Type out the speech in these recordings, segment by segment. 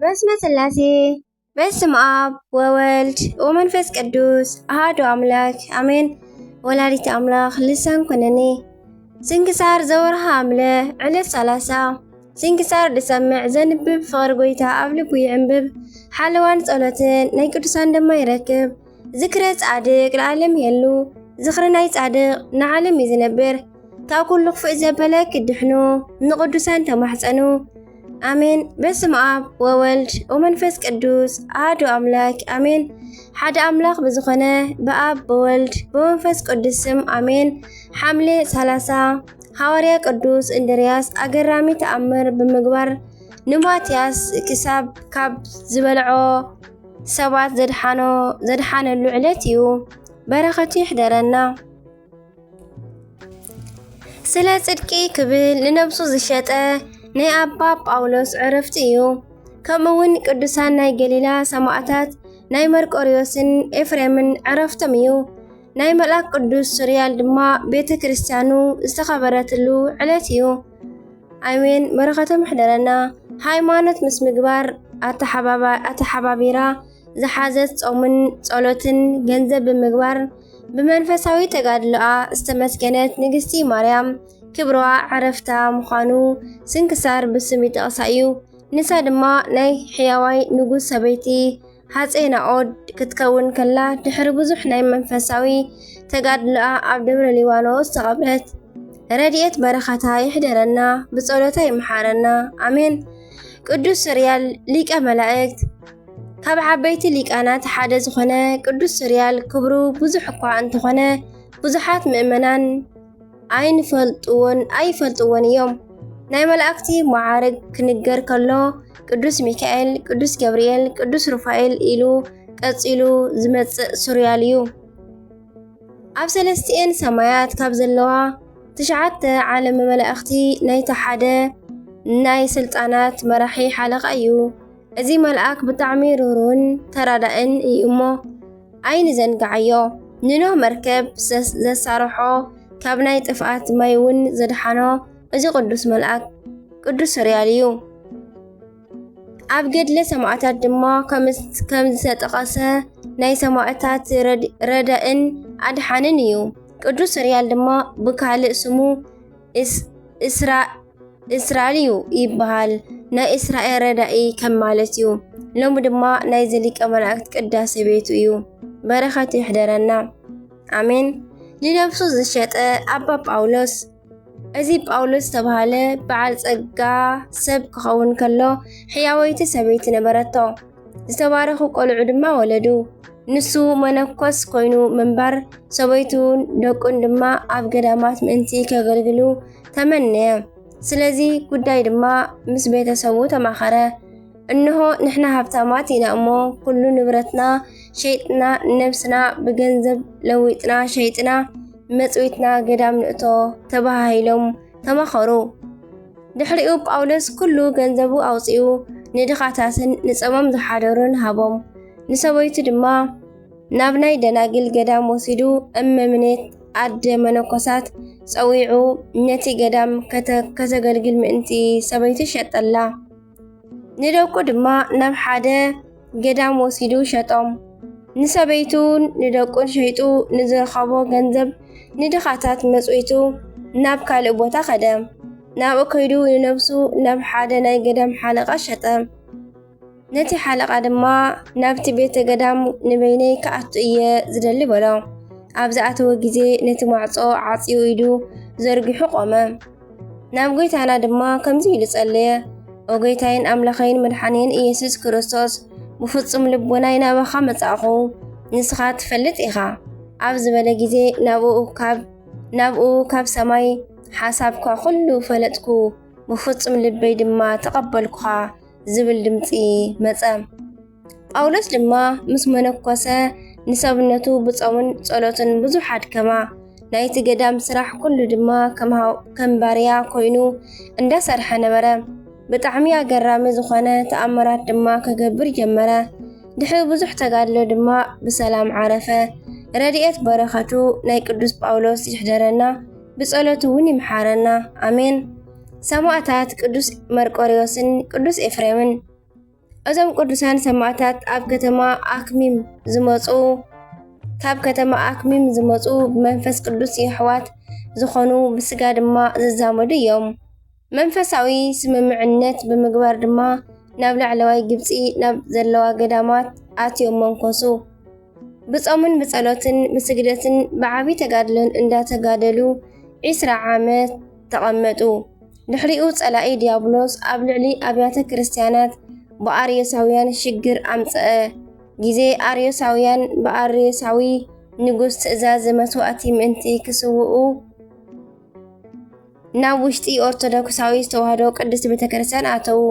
በስመ ስላሴ፣ በስመ ኣብ ወወልድ ወመንፈስ ቅዱስ ኣሃዱ ኣምላክ ኣሜን። ወላዲት ኣምላክ ልሳን ኮነኒ። ስንክሳር ዘወርሃ ኣምለ ዕለት ሰላሳ። ስንክሳር ዝሰምዕ ዘንብብ ፍቕሪ ጎይታ ኣብ ልቡ ይዕንብብ። ሓለዋን ጸሎትን ናይ ቅዱሳን ድማ ይረክብ። ዝክረ ጻድቅ ለዓለም የሉ። ዝኽሪ ናይ ጻድቅ ንዓለም እዩ ዝነብር። ካብ ኩሉ ክፉእ ዘበለ ክድሕኑ ንቅዱሳን ተማሕጸኑ። ኣሜን። በስመ ኣብ ወወልድ ወመንፈስ ቅዱስ ኣሃዱ ኣምላክ ኣሜን። ሓደ ኣምላክ ብዝኾነ ብኣብ ብወልድ ብመንፈስ ቅዱስ ስም ኣሜን። ሓምሌ ሰላሳ ሃዋርያ ቅዱስ እንድርያስ ኣገራሚ ተኣምር ብምግባር ንማትያስ ክሳብ ካብ ዝበልዖ ሰባት ዘድሓኖ ዘድሓነሉ ዕለት እዩ። በረኸቱ ይሕደረና። ስለ ጽድቂ ክብል ንነብሱ ዝሸጠ ናይ ኣባ ጳውሎስ ዕረፍቲ እዩ። ከምኡ እውን ቅዱሳን ናይ ገሊላ ሰማዕታት ናይ መርቆርዮስን ኤፍሬምን ዕረፍቶም እዩ። ናይ መልኣክ ቅዱስ ሱርያል ድማ ቤተ ክርስቲያኑ ዝተኸበረትሉ ዕለት እዩ። ኣሜን። በረኸቶም ይሕደረና። ሃይማኖት ምስ ምግባር ኣተሓባባ-፣ ኣተሓባቢራ ዝሓዘት ጾምን ጸሎትን ገንዘብ ብምግባር ብመንፈሳዊ ተጋድሎኣ ዝተመስገነት ንግስቲ ማርያም ክብርዋ ዕረፍታ ምዃኑ ስንክሳር ብስም ይጠቕሳ እዩ። ንሳ ድማ ናይ ሕያዋይ ንጉስ ሰበይቲ ሃጼ ናኦድ ክትከውን ከላ ድሕሪ ብዙሕ ናይ መንፈሳዊ ተጋድሎኣ ኣብ ደብረ ሊባኖስ ተቐብረት። ረድኤት በረኸታ ይሕደረና፣ ብጸሎታ ይምሓረና። ኣሜን። ቅዱስ ሱርያል ሊቀ መላእክት። ካብ ዓበይቲ ሊቃናት ሓደ ዝኾነ ቅዱስ ሱርያል ክብሩ ብዙሕ እኳ እንተኾነ ብዙሓት ምእመናን ኣይንፈልጥዎን፣ ኣይፈልጥዎን እዮም። ናይ መላእክቲ መዓርግ ክንገር ከሎ ቅዱስ ሚካኤል፣ ቅዱስ ገብርኤል፣ ቅዱስ ሩፋኤል ኢሉ ቀጺሉ ዝመጽእ ሱርያል እዩ። ኣብ ሰለስቲኤን ሰማያት ካብ ዘለዋ ትሽዓተ ዓለመ መላእኽቲ ናይቲ ሓደ ናይ ስልጣናት መራሒ ሓለቓ እዩ። እዚ መልኣክ ብጣዕሚ ርህሩህን ተራዳእን እዩ እሞ ኣይንዘንግዓዮ። ንኖህ መርከብ ዘስ-፣ ዘሳርሖ ካብ ናይ ጥፍኣት ማይ እውን ዘድሓኖ እዚ ቅዱስ መልኣክ ቅዱስ ሱርያል እዩ። ኣብ ገድለ ሰማዕታት ድማ ከም-፣ ከም ዝተጠቐሰ ናይ ሰማዕታት ረድ-፣ ረዳእን ኣድሓንን እዩ። ቅዱስ ሱርያል ድማ ብካልእ ስሙ እስ-፣ እስራ-፣ እስራል እዩ ይበሃል። ናይ እስራኤል ረዳኢ ከም ማለት እዩ። ሎሚ ድማ ናይዚ ሊቀ መላእክት ቅዳሴ ቤቱ እዩ። በረኸቱ ይሕደረና። ኣሜን። ንነብሱ ዝሸጠ ኣባ ጳውሎስ። እዚ ጳውሎስ ዝተባህለ በዓል ጸጋ ሰብ ክኸውን ከሎ፣ ሕያወይቲ ሰበይቲ ነበረቶ። ዝተባረኹ ቆልዑ ድማ ወለዱ። ንሱ መነኮስ ኮይኑ ምንባር፣ ሰበይቱን ደቁን ድማ ኣብ ገዳማት ምእንቲ ከገልግሉ ተመነየ። ስለዚ ጉዳይ ድማ ምስ ቤተሰቡ ተማኸረ። እንሆ ንሕና ሃብታማት ኢና እሞ፣ ኩሉ ንብረትና ሸይጥና፣ ነብስና ብገንዘብ ለዊጥና ሸይጥና፣ መጽዊትና ገዳም ንእቶ ተባሃሂሎም ተማኸሩ። ድሕሪኡ ጳውሎስ ኩሉ ገንዘቡ ኣውጺኡ ንድኻታትን ንጸሞም ዝሓደሩን ሃቦም። ንሰበይቱ ድማ ናብ ናይ ደናግል ገዳም ወሲዱ እመምኔት ኣደ መነኮሳት ጸዊዑ ነቲ ገዳም ከተ-፣ ከተገልግል ምእንቲ ሰበይቱ ሸጠላ። ንደቁ ድማ ናብ ሓደ ገዳም ወሲዱ ሸጦም። ንሰበይቱን ንደቁን ሸይጡ ንዝረኸቦ ገንዘብ ንድኻታት መጽዊቱ ናብ ካልእ ቦታ ከደ። ናብኡ ከይዱ ንነብሱ ናብ ሓደ ናይ ገዳም ሓለቓ ሸጠ። ነቲ ሓለቓ ድማ፣ "ናብቲ ቤተ ገዳም ንበይነይ ክኣቱ እየ ዝደሊ" በሎ። ኣብ ዝኣተወ ግዜ ነቲ ማዕጾ ዓጽዩ ኢዱ ዘርጊሑ ቆመ። ናብ ጎይታና ድማ ከምዚ ኢሉ ጸለየ፣ "ኦ ጎይታይን ኣምላኸይን መድሓኒን ኢየሱስ ክርስቶስ፣ ብፍጹም ልቦናይ ናባኻ መጻእኹ፣ ንስኻ ትፈልጥ ኢኻ" ኣብ ዝበለ ግዜ ናብኡ ካብ፣ ናብኡ ካብ ሰማይ፣ "ሓሳብካ ኩሉ ፈለጥኩ፣ ብፍጹም ልበይ ድማ ተቐበልኩኻ" ዝብል ድምጺ መጸ። ጳውሎስ ድማ ምስ መነኮሰ፣ ንሰብነቱ ብጾምን ጸሎትን ብዙሕ ኣድከማ። ናይቲ ገዳም ስራሕ ኩሉ ድማ ከም ሃው-፣ ከም ባርያ ኮይኑ እንዳሰርሐ ነበረ። ብጣዕሚ ኣገራሚ ዝኾነ ተኣምራት ድማ ክገብር ጀመረ። ድሕሪ ብዙሕ ተጋድሎ ድማ ብሰላም ዓረፈ። ረድኤት በረኸቱ ናይ ቅዱስ ጳውሎስ ይሕደረና፣ ብጸሎቱ እውን ይምሓረና። ኣሜን። ሰማዕታት ቅዱስ መርቆሬዎስን ቅዱስ ኤፍሬምን። እዞም ቅዱሳን ሰማዕታት ኣብ ከተማ ኣክሚም ዝመጹ ካብ ከተማ ኣክሚም ዝመጹ ብመንፈስ ቅዱስ የሕዋት ዝኾኑ ብስጋ ድማ ዝዛመዱ እዮም። መንፈሳዊ ስምምዕነት ብምግባር ድማ ናብ ላዕለዋይ ግብጺ ናብ ዘለዋ ገዳማት ኣትዮም መንኮሱ። ብጾምን ብጸሎትን ብስግደትን ብዓቢ ተጋድሎን እንዳተጋደሉ ዒስራ ዓመት ተቐመጡ። ድሕሪኡ ጸላኢ ዲያብሎስ ኣብ ልዕሊ ኣብያተ ክርስቲያናት ብኣርዮሳውያን ሽግር ኣምጸአ። ግዜ ኣርዮሳውያን ብኣርዮሳዊ ንጉስ ትእዛዝ መስዋእቲ ምእንቲ ክስውኡ ናብ ውሽጢ ኦርቶዶክሳዊ ተዋህዶ ቅድስት ቤተክርስትያን ኣተዉ።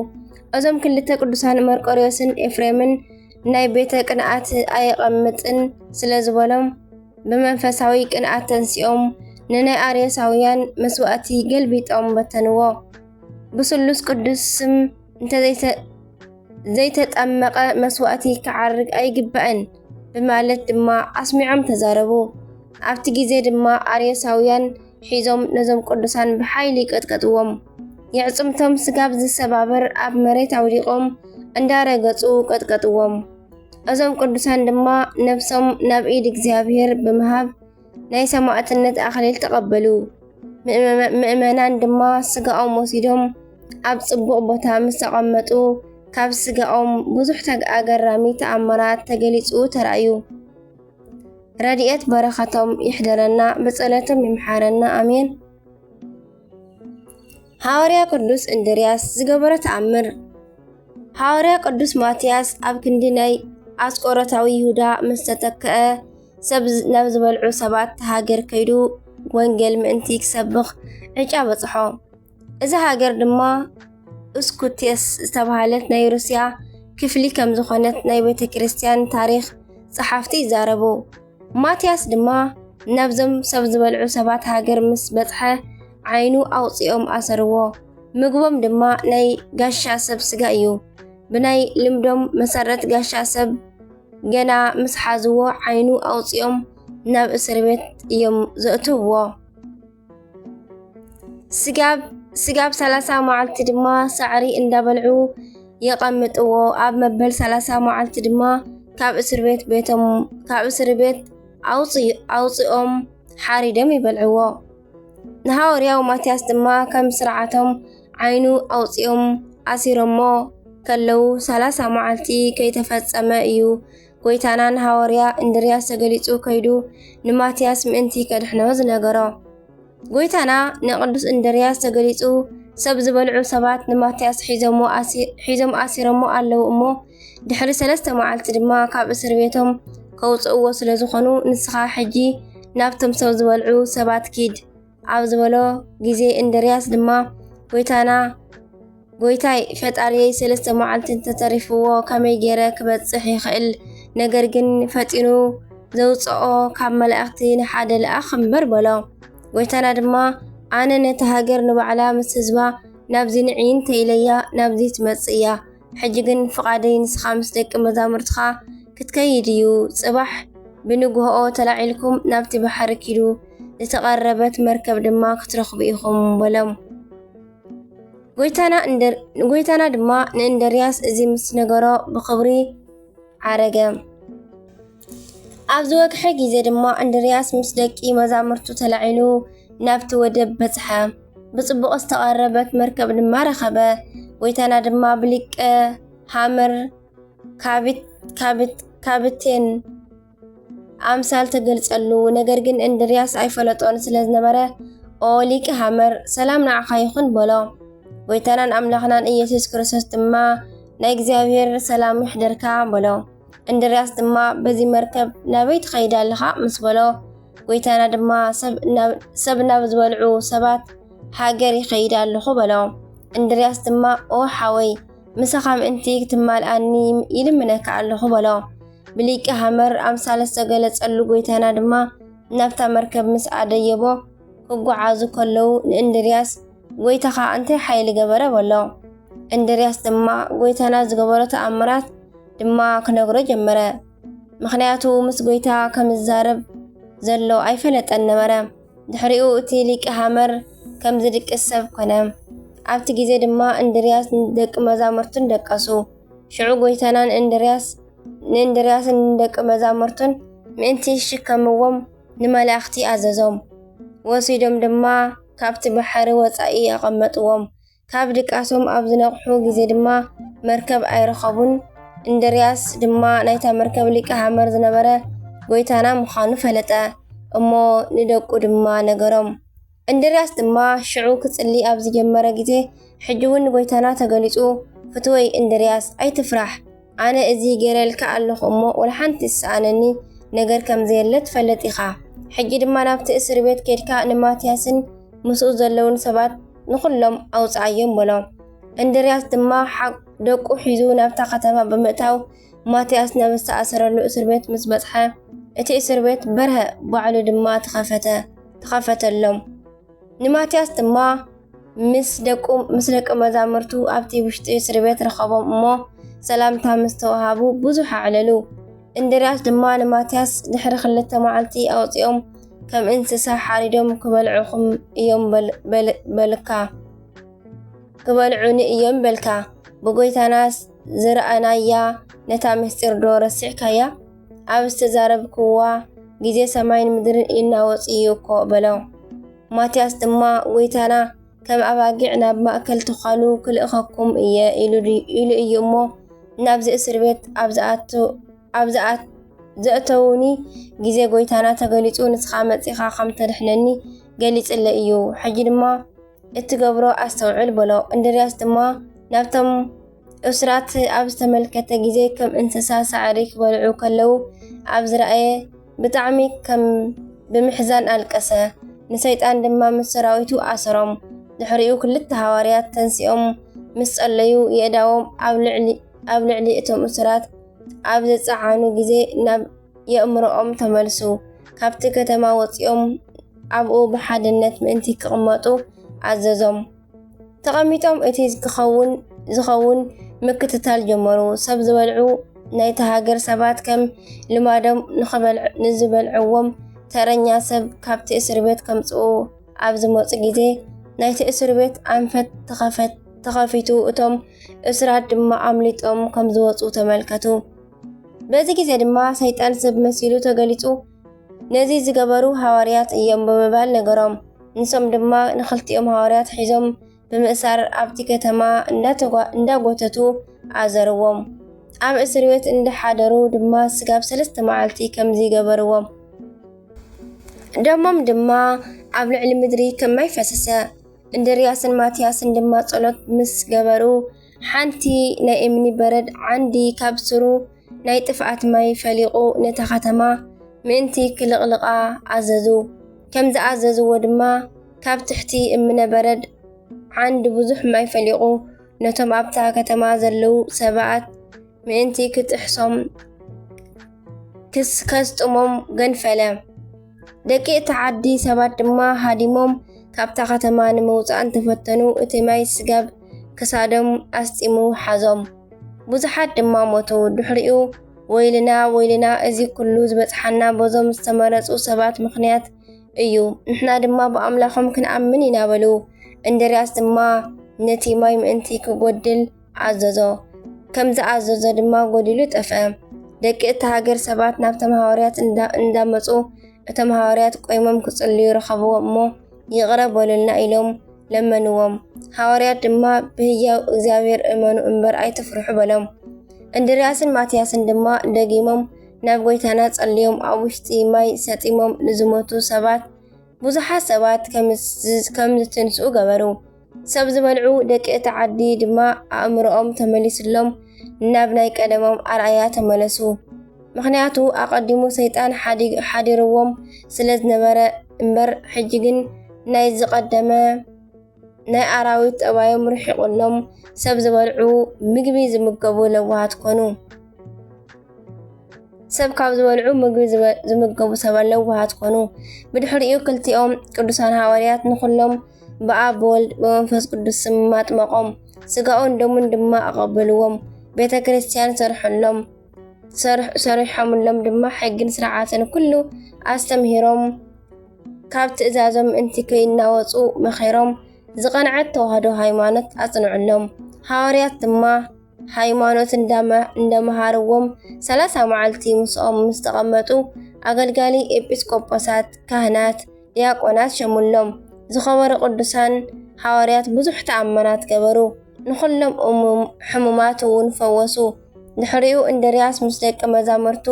እዞም ክልተ ቅዱሳን መርቆሪዎስን ኤፍሬምን ናይ ቤተ ቅንኣት ኣየቐምጥን ስለ ዝበሎም ብመንፈሳዊ ቅንኣት ተንሲኦም ንናይ ኣርዮሳውያን መስዋእቲ ገልቢጦም በተንዎ። ብስሉስ ቅዱስ ስም እንተዘይተ ዘይተጠመቐ መስዋእቲ ክዓርግ ኣይግባእን ብማለት ድማ ኣስሚዖም ተዛረቡ። ኣብቲ ግዜ ድማ ኣርዮሳውያን ሒዞም ነዞም ቅዱሳን ብሓይሊ ቀጥቀጥዎም። የዕጽምቶም ስጋብ ዝሰባበር ኣብ መሬት ኣውዲቖም እንዳረገጹ ቀጥቀጥዎም። እዞም ቅዱሳን ድማ ነብሶም ናብ ኢድ እግዚኣብሔር ብምሃብ ናይ ሰማዕትነት ኣኽሊል ተቐበሉ። ምእመ- ምእመናን ድማ ስጋኦም ወሲዶም ኣብ ጽቡቕ ቦታ ምስ ተቐመጡ ካብ ስጋኦም ብዙሕ ተግ- ኣገራሚ ተኣምራት ተገሊጹ ተራእዩ። ረድኤት በረኸቶም ይሕደረና፣ ብጸሎቶም ይምሓረና። ኣሜን። ሃዋርያ ቅዱስ እንድርያስ ዝገበሮ ተኣምር። ሃዋርያ ቅዱስ ማትያስ ኣብ ክንዲ ናይ ኣስቆሮታዊ ይሁዳ ምስ ተተክአ፣ ሰብ ዝ- ናብ ዝበልዑ ሰባት ሃገር ከይዱ ወንጌል ምእንቲ ክሰብኽ ዕጫ በጽሖ። እዛ ሃገር ድማ እስኩቴስ ዝተባህለት ናይ ሩስያ ክፍሊ ከም ዝኾነት ናይ ቤተ ክርስቲያን ታሪኽ ጸሓፍቲ ይዛረቡ። ማትያስ ድማ ናብዞም ሰብ ዝበልዑ ሰባት ሃገር ምስ በጽሐ ዓይኑ ኣውጺኦም ኣሰርዎ። ምግቦም ድማ ናይ ጋሻ ሰብ ስጋ እዩ። ብናይ ልምዶም መሰረት ጋሻ ሰብ ገና ምስ ሓዝዎ ዓይኑ ኣውጺኦም ናብ እስር ቤት እዮም ዘእትውዎ። ስጋብ ስጋብ ሰላሳ መዓልቲ ድማ ሳዕሪ እንዳበልዑ የቐምጥዎ። ኣብ መበል ሰላሳ መዓልቲ ድማ ካብ እስር ቤት ቤቶም ካብ እስር ቤት ኣውጽ- ኣውጽኦም ሓሪዶም ይበልዕዎ። ንሃዋርያው ማትያስ ድማ ከም ስርዓቶም ዓይኑ ኣውጺኦም ኣሲሮሞ ከለዉ ሰላሳ መዓልቲ ከይተፈጸመ እዩ ጎይታና ንሃዋርያ እንድርያስ ተገሊጹ ከይዱ ንማትያስ ምእንቲ ከድሕኖ ዝነገሮ። ጎይታና ንቅዱስ እንድርያስ ተገሊጹ ሰብ ዝበልዑ ሰባት ንማትያስ ሒዞሞ ኣሲ- ሒዞም ኣሲሮሞ ኣለዉ እሞ ድሕሪ ሰለስተ መዓልቲ ድማ ካብ እስር ቤቶም ከውጽእዎ ስለ ዝኾኑ ንስኻ ሕጂ ናብቶም ሰብ ዝበልዑ ሰባት ኪድ ኣብ ዝበሎ ግዜ እንድርያስ ድማ ጎይታና ጎይታይ ፈጣሪየይ ሰለስተ መዓልቲ እንተተሪፍዎ ከመይ ገይረ ክበጽሕ ይኽእል? ነገር ግን ፈጢኑ ዘውጽኦ ካብ መላእኽቲ ንሓደ ልኣኽ እምበር በሎ። ጎይታና ድማ ኣነ ነታ ሃገር ንባዕላ ምስ ህዝባ ናብዚ ንዒ እንተ ኢለያ ናብዚ ትመጽእ እያ። ሕጂ ግን ፍቓደይ ንስኻ ምስ ደቂ መዛሙርትኻ ክትከይድ እዩ። ጽባሕ ብንግሆኦ ተላዒልኩም ናብቲ ባሕሪ ኪዱ፣ ዝተቐረበት መርከብ ድማ ክትረኽቡ ኢኹም በሎም። ጎይታና እንድር- ጎይታና ድማ ንእንድርያስ እዚ ምስ ነገሮ ብኽብሪ ዓረገ። ኣብ ዝወግሐ ግዜ ድማ እንድርያስ ምስ ደቂ መዛሙርቱ ተላዒሉ ናብቲ ወደብ በጽሐ። ብጽቡቕ ዝተቐረበት መርከብ ድማ ረኸበ። ጎይታና ድማ ብሊቀ ሃመር ካብት- ካብት- ካብቴን ኣምሳል ተገልጸሉ። ነገር ግን እንድርያስ ኣይፈለጦን ስለ ዝነበረ፣ "ኦ ሊቀ ሃመር፣ ሰላም ንዓኻ ይኹን" በሎ። ጎይታናን ኣምላኽናን ኢየሱስ ክርስቶስ ድማ፣ "ናይ እግዚኣብሔር ሰላም ይሕደርካ" በሎ። እንድርያስ ድማ፣ "በዚ መርከብ ናበይ ትኸይድ ኣለኻ?" ምስ በሎ፣ ጎይታና ድማ፣ "ሰብ ናብ- ሰብ ናብ ዝበልዑ ሰባት ሃገር ይኸይድ ኣለኹ" በሎ። እንድርያስ ድማ፣ "ኦ ሓወይ፣ ምሳኻ ምእንቲ ክትማልኣኒ ይልምነካ ኣለኹ" በሎ። ብሊቀ ሃመር ኣምሳለ ዝተገለጸሉ ጎይታና ድማ ናብታ መርከብ ምስ ኣደየቦ ክጓዓዙ ከለዉ ንእንድርያስ፣ "ጎይታኻ እንታይ ሓይሊ ገበረ?" በሎ። እንድርያስ ድማ ጎይታና ዝገበሮ ተኣምራት ድማ ክነግሮ ጀመረ። ምኽንያቱ ምስ ጎይታ ከም ዝዛረብ ዘሎ ኣይፈለጠን ነበረ። ድሕሪኡ እቲ ሊቀ ሃመር ከም ዝድቅስ ሰብ ኮነ። ኣብቲ ግዜ ድማ እንድርያስ ንደቂ መዛሙርቱን ደቀሱ። ሽዑ ጎይታናን እንድርያስ ንእንድርያስን ንደቂ መዛሙርቱን ምእንቲ ይሽከምዎም ንመላእኽቲ ኣዘዞም። ወሲዶም ድማ ካብቲ ባሕሪ ወጻኢ ኣቐመጥዎም። ካብ ድቃሶም ኣብ ዝነቕሑ ግዜ ድማ መርከብ ኣይረኸቡን። እንድርያስ ድማ ናይታ መርከብ ሊቀ ሃመር ዝነበረ ጎይታና ምዃኑ ፈለጠ። እሞ ንደቁ ድማ ነገሮም። እንድርያስ ድማ ሽዑ ክጽሊ ኣብ ዝጀመረ ግዜ፣ ሕጂ እውን ንጎይታና ተገሊጹ፣ "ፍትወይ እንድርያስ፣ ኣይትፍራሕ። ኣነ እዚ ገይረልካ ኣለኹ እሞ፣ ወላ ሓንቲ ዝሰኣነኒ ነገር ከም ዘየለ ትፈልጥ ኢኻ። ሕጂ ድማ ናብቲ እስር ቤት ኬድካ ንማትያስን ምስኡ ዘለውን ሰባት ንኹሎም ኣውጽኣዮም" በሎ። እንድርያስ ድማ ሓ-፣ ደቁ ሒዙ ናብታ ከተማ ብምእታው፣ ማትያስ ናብ ዝተኣሰረሉ እስር ቤት ምስ በጽሐ፣ እቲ እስር ቤት በርሀ፣ ባዕሉ ድማ ተኸፈተ፣ ተኸፈተሎም። ንማትያስ ድማ ምስ ደቁ፣ ምስ ደቂ መዛሙርቱ ኣብቲ ውሽጢ እስር ቤት ረኸቦም እሞ ሰላምታ ምስ ተወሃቡ ብዙሕ ኣዕለሉ። እንድርያስ ድማ ንማትያስ ድሕሪ ክልተ መዓልቲ ኣውጺኦም ከም እንስሳ ሓሪዶም ክበልዑኹም እዮም በል-፣ በል-፣ በልካ፣ ክበልዑኒ እዮም በልካ። ብጎይታና ዝረኣናያ ነታ ምስጢር ዶ ረሲዕካያ? ኣብ ዝተዛረብክዋ ግዜ ሰማይን ምድርን ይናወጽ እዩ እኮ በሎ። ማትያስ ድማ፣ "ጎይታና፣ ከም ኣባጊዕ ናብ ማእከል ትዃሉ ክልእኸኩም እየ" ኢሉ ድዩ፣ ኢሉ እዩ እሞ፣ ናብዚ እስር ቤት ኣብ ዝኣቱ-፣ ኣብ ዝኣት-፣ ዘእተዉኒ ግዜ ጎይታና ተገሊጹ፣ "ንስኻ መጺኻ ከም ተድሕነኒ ገሊጽለይ እዩ። ሕጂ ድማ እትገብሮ ኣስተውዕል" በሎ። እንድርያስ ድማ ናብቶም እሱራት ኣብ ዝተመልከተ ግዜ፣ ከም እንስሳ ሳዕሪ ክበልዑ ከለዉ ኣብ ዝረኣየ፣ ብጣዕሚ ከም ብምሕዛን ኣለቀሰ። ንሰይጣን ድማ ምስ ሰራዊቱ ኣሰሮም። ድሕሪኡ ክልተ ሃዋርያት ተንሲኦም ምስ ጸለዩ፣ የእዳዎም ኣብ ልዕሊ፣ ኣብ ልዕሊ እቶም እሱራት ኣብ ዘጸዓኑ ግዜ፣ ናብ የእምሮኦም ተመልሱ። ካብቲ ከተማ ወጺኦም ኣብኡ ብሓድነት ምእንቲ ክቕመጡ ኣዘዞም። ተቐሚጦም እቲ ክኸውን፣ ዝኸውን ምክትታል ጀመሩ። ሰብ ዝበልዑ ናይቲ ሃገር ሰባት ከም ልማዶም ንኽበልዕ-፣ ንዝበልዕዎም ተረኛ ሰብ ካብቲ እስር ቤት ከምጽኡ ኣብ ዝመጹ ግዜ፣ ናይቲ እስር ቤት ኣንፈት ተኸፈት-፣ ተኸፊቱ፣ እቶም እሱራት ድማ ኣምሊጦም ከም ዝወጹ ተመልከቱ። በዚ ግዜ ድማ ሰይጣን ሰብ መሲሉ ተገሊጹ፣ ነዚ ዝገበሩ ሃዋርያት እዮም ብምባል ነገሮም። ንሶም ድማ ንኽልቲኦም ሃዋርያት ሒዞም ብምእሳር ኣብቲ ከተማ እንዳተጓ-፣ እንዳጎተቱ ኣዘርዎም። ኣብ እስር ቤት እንዳሓደሩ ድማ ስጋብ ሰለስተ መዓልቲ ከምዚ ገበርዎም። ደሞም ድማ ኣብ ልዕሊ ምድሪ ከም ማይ ፈሰሰ። እንድርያስን ማትያስን ድማ ጸሎት ምስ ገበሩ፣ ሓንቲ ናይ እምኒ በረድ ዓንዲ ካብ ስሩ ናይ ጥፍኣት ማይ ፈሊቑ ነታ ከተማ ምእንቲ ክልቕልቓ ኣዘዙ። ከም ዝኣዘዝዎ ድማ ካብ ትሕቲ እምነ በረድ ዓንዲ ብዙሕ ማይ ፈሊቑ ነቶም ኣብታ ከተማ ዘለዉ ሰባት ምእንቲ ክጥሕሶም ክስ-፣ ከስጥሞም ገንፈለ። ደቂ እቲ ዓዲ ሰባት ድማ ሃዲሞም ካብታ ከተማ ንምውጻእ እንተፈተኑ፣ እቲ ማይ ስጋብ ክሳዶም ኣስጢሙ ሓዞም። ብዙሓት ድማ ሞቱ። ድሕሪኡ፣ "ወይልና፣ ወይልና፣ እዚ ኩሉ ዝበጽሓና በዞም ዝተመረጹ ሰባት ምኽንያት እዩ። ንሕና ድማ ብኣምላኾም ክንኣምን ኢና" በሉ። እንድርያስ ድማ ነቲ ማይ ምእንቲ ክጎድል ኣዘዞ። ከም ዝኣዘዞ ድማ ጎዲሉ ጠፍአ። ደቂ እታ ሃገር ሰባት ናብቶም ሃዋርያት እንዳ-፣ እንዳመጹ፣ እቶም ሃዋርያት ቆይሞም ክጽልዩ ረኸብዎም እሞ፣ "ይቕረ በሉልና" ኢሎም ለመንዎም። ሃዋርያት ድማ፣ "ብህያው እግዚኣብሔር እመኑ እምበር ኣይትፍርሑ" በሎም። እንድርያስን ማትያስን ድማ ደጊሞም ናብ ጎይታና ጸልዮም፣ ኣብ ውሽጢ ማይ ሰጢሞም ንዝሞቱ ሰባት ብዙሓት ሰባት ከም ዝ-፣ ከም ዝትንስኡ ገበሩ። ሰብ ዝበልዑ ደቂ እቲ ዓዲ ድማ ኣእምሮኦም ተመሊስሎም ናብ ናይ ቀደሞም ኣርኣያ ተመለሱ። ምኽንያቱ ኣቐዲሙ ሰይጣን ሓዲ-፣ ሓዲርዎም ስለ ዝነበረ እምበር፣ ሕጂ ግን ናይ ዝቐደመ ናይ ኣራዊት ጠባዮም ርሒቑሎም፣ ሰብ ዝበልዑ ምግቢ ዝምገቡ ለዋሃት ኮኑ። ሰብ ካብ ዝበልዑ ምግቢ ዝመ-፣ ዝምገቡ ሰባት ለዋሃት ኮኑ። ብድሕሪኡ ክልቲኦም ቅዱሳን ሃዋርያት ንኹሎም ብኣብ ብወልድ ብመንፈስ ቅዱስ ስም ኣጥመቖም። ስጋኡን ደሙን ድማ ኣቐበልዎም። ቤተ ክርስቲያን ሰርሐሎም። ሰርሕ-፣ ሰሪሖምሎም ድማ ሕግን ስርዓትን ኩሉ ኣስተምሂሮም፣ ካብ ትእዛዞም ምእንቲ ከይናወጹ መኸሮም። ዝቐንዐት ተዋህዶ ሃይማኖት ኣጽንዑሎም። ሃዋርያት ድማ ሃይማኖት እንዳመሃርዎም ሰላሳ መዓልቲ ምስኦም ምስ ተቐመጡ ኣገልጋሊ ኤጲስቆጶሳት፣ ካህናት፣ ዲያቆናት ሸሙሎም። ዝኸበሩ ቅዱሳን ሃዋርያት ብዙሕ ተኣምራት ገበሩ። ንኹሎም ሕሙማት እውን ፈወሱ። ድሕሪኡ እንድርያስ ምስ ደቂ መዛምርቱ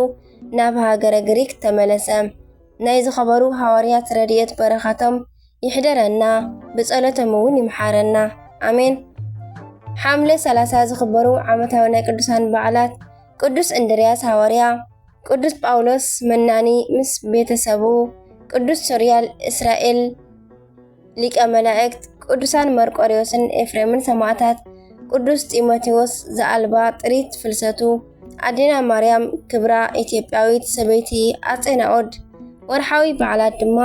ናብ ሃገረ ግሪክ ተመለሰ። ናይ ዝኸበሩ ሃዋርያት ረድኤት በረኸቶም ይሕደረና፣ ብጸሎቶም እውን ይምሓረና። ኣሜን። ሓምለ ሰላሳ ዝኽበሩ ዓመታዊ ናይ ቅዱሳን በዓላት ቅዱስ እንድርያስ ሃዋርያ፣ ቅዱስ ጳውሎስ መናኒ ምስ ቤተሰቡ፣ ቅዱስ ሶርያል እስራኤል ሊቀ መላእክት፣ ቅዱሳን መርቆሪዎስን ኤፍሬምን ሰማዕታት፣ ቅዱስ ጢሞቴዎስ ዘኣልባ ጥሪት ፍልሰቱ፣ ኣዴና ማርያም ክብራ ኢትዮጵያዊት ሰበይቲ ኣጼ ናኦድ። ወርሓዊ በዓላት ድማ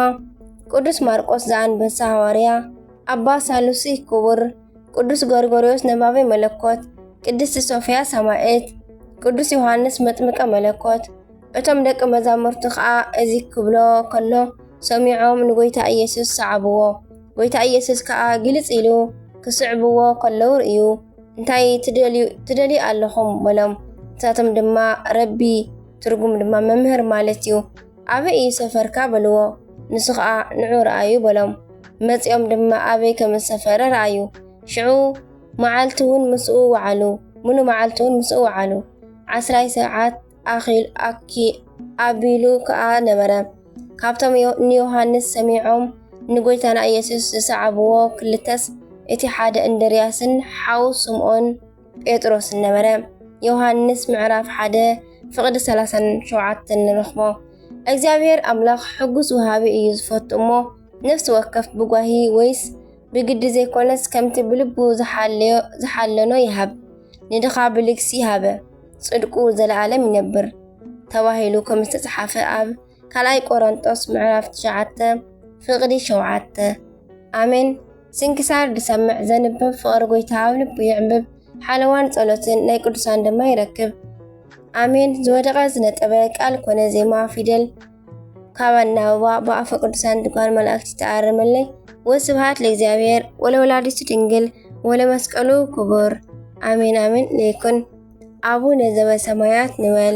ቅዱስ ማርቆስ ዘኣንበሳ ሃዋርያ፣ ኣባ ሳሉሲ ክቡር፣ ቅዱስ ጎርጎርዮስ ነባቤ መለኮት፣ ቅድስቲ ሶፍያ ሰማዕት፣ ቅዱስ ዮሃንስ መጥምቀ መለኮት። እቶም ደቂ መዛሙርቱ ኸኣ እዚ ክብሎ ከሎ ሰሚዖም ንጎይታ ኢየሱስ ሰዓብዎ። ጎይታ ኢየሱስ ከኣ ግልጽ ኢሉ ክስዕብዎ ከለዉ ርእዩ፣ "እንታይ ትደልዩ፣ ትደልዩ ኣለኹም?" በሎም። ንሳቶም ድማ፣ "ረቢ" ትርጉም ድማ መምህር ማለት እዩ፣ "ኣበይ እዩ ሰፈርካ?" በልዎ። ንሱ ኸኣ፣ "ንዑ ረኣዩ" በሎም። መጺኦም ድማ ኣበይ ከም ዝሰፈረ ረኣዩ። ሽዑ መዓልቲ እውን ምስኡ ወዓሉ፣ ምሉ መዓልቲ እውን ምስኡ ወዓሉ። ዓስራይ ሰዓት ኣኺል-፣ ኣኪ-፣ ኣቢሉ ከኣ ነበረ። ካብቶም ዮ-፣ ንዮሃንስ ሰሚዖም ንጎይታና ኢየሱስ ዝሰዓብዎ ክልተስ፣ እቲ ሓደ እንድርያስን ሓው ስምዖን ጴጥሮስን ነበረ። ዮሃንስ ምዕራፍ ሓደ ፍቕዲ ሰላሳን ሸውዓተን ንረኽቦ። እግዚኣብሔር ኣምላኽ ሕጉስ ወሃቢ እዩ ዝፈቱ እሞ፣ ነፍሲ ወከፍ ብጓሂ ወይስ ብግዲ ዘይኮነስ፣ ከምቲ ብልቡ ዝሓለዮ-፣ ዝሓለኖ ይሃብ። ንድኻ ብልግሲ ይሃበ፣ ጽድቁ ዘለኣለም ይነብር ተባሂሉ ከም ዝተጽሓፈ ኣብ ካልኣይ ቆሮንጦስ ምዕራፍ ትሽዓተ ፍቕዲ ሸውዓተ። ኣሜን። ስንክሳር ዝሰምዕ ዘንብብ ፍቕሪ ጎይታ ኣብ ልቡ ይዕምብብ፣ ሓለዋን ጸሎትን ናይ ቅዱሳን ድማ ይረክብ። ኣሜን። ዝወደቐ ዝነጠበ ቃል ኮነ ዜማ ፊደል ካብ ኣናብባ ብኣፈ ቅዱሳን ትጓል መላእክት ይተኣረመለይ። ወስብሐት ለእግዚኣብሔር ወለወላዲቱ ድንግል ወለመስቀሉ ክቡር። ኣሜን ኣሜን ለይኩን። ኣቡነ ዘበሰማያት ንበል።